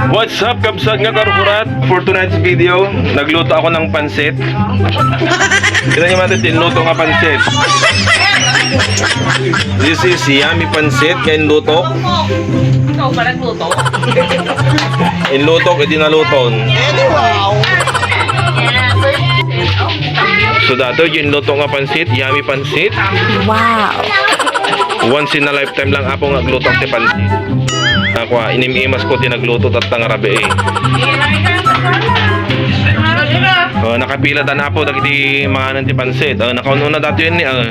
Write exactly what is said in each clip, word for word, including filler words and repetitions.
What's up, kabsat nga karukurat? For tonight's video, nagluto ako ng pansit. Kita niyo natin, tinluto nga pansit. This is yummy pansit nga inluto. Ikaw ba nagluto? Inluto, iti naluton. So, dato, yung luto nga pansit, yummy pansit. Wow. Once in a lifetime lang, apo, nga agluto ti pansit. Ako, ah, inim-imas ko ti nagluto tatta nga rabii. Oh, nakapila ta na, apo, dagiti manganen ti pansit. Oh, nakaun-una dato yun ni, oh.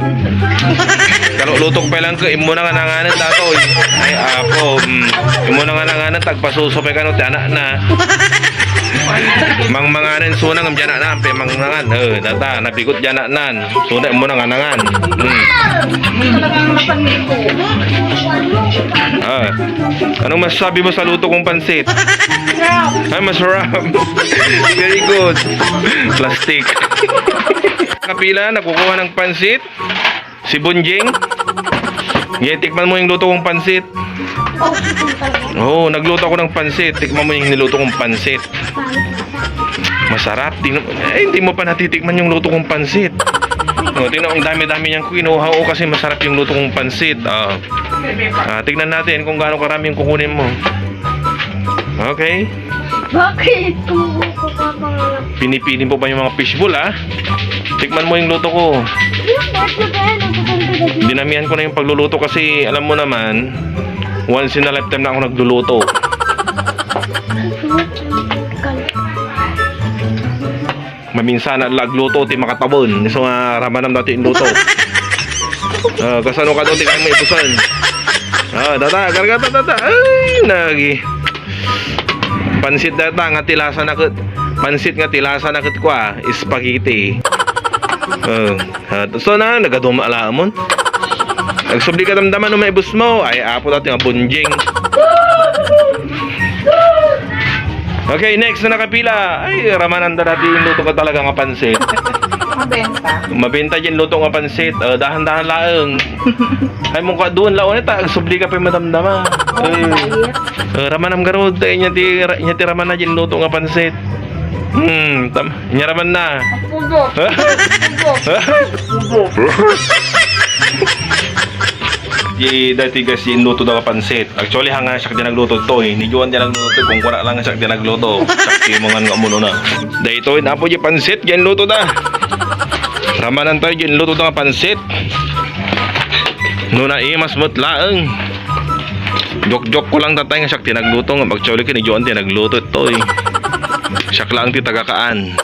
Kalulutok pa lang ko, imo na nga nanganen dato, eh. Ay, apo, mm, imo na nga nanganen, tagpasuso pa kano ti anak na. Mangmanganen, sunang, diyan na, pe, mangmangan. Oh, data, nabigot diyan na, nan. Sunang, imo na nga nangan. Hmm. Ah, anong masasabi mo sa luto kong pansit? Ay, masarap. Very good. Plastic. Kapila, nakukuha ng pansit. Si Bunjing. Ye, tikman mo yung luto kong pansit. Oo, nagluto ako ng pansit. Tikman mo yung niluto kong pansit. Masarap. Tingnan mo. Eh, hindi mo pa natitikman yung luto kong pansit. Oh, tingnan, ang dami-dami niyang kinuha. Oo, kasi masarap yung luto kong pansit. Ah. Ah, tignan natin kung gaano karami yung kukunin mo. Okay? Bakit? Kung kukuha pa nga lang. Pinipili mo pa yung mga fishball, ah. Tikman mo yung luto ko. Yung bakit na ba yan? Ang sasang ka na dyan. Dinamihan ko na yung pagluluto kasi alam mo naman, once in a lifetime na ako nagluluto. Maminsan na lagluto ti makatabon. So nga, ramanam dati inluto. Ah, kasano ka daw ti kayang maibusan? Ah, data, karga ta, data. Ay, nagi. Pansit data, nga ti lasa na ket, pansit nga ti lasa na ket kua, spaghetti. Oh, ah, so na, nagaduma ala amon. Nagsubli ka damdama no maibus mo. Ay, apo dati nga bunjing. Okay, next na nakapila. Ay, ramananda dati yung luto ko talaga nga pansit. Mabenta. Mabenta dyan luto nga pansit. Oh, dahan-dahan laeng. Ay, mong kaduan laon ita. Agsubli ka pa yung madamdama. Oh, eh. Ramanam garud. Ay, inya ti, inya ti ramana dyan luto nga pansit. Hmm, tam, inya raman na. Pugo. Pugo. Di dati guys, yung luto daw pansit. Actually, hanga siya di nagluto to eh. Ni Juan di nagluto, kung kuna lang siya di nagluto. Sakti mo nga nga muno na. Daytoy, napo di pansit, yan luto da. Ramanan tayo, yan luto da nga pansit. No naimas mo't laeng. Joke-joke ko lang tatay nga siya di nagluto nga. Actually, kini Juan di nagluto to eh. Siya lang ti tagakaan.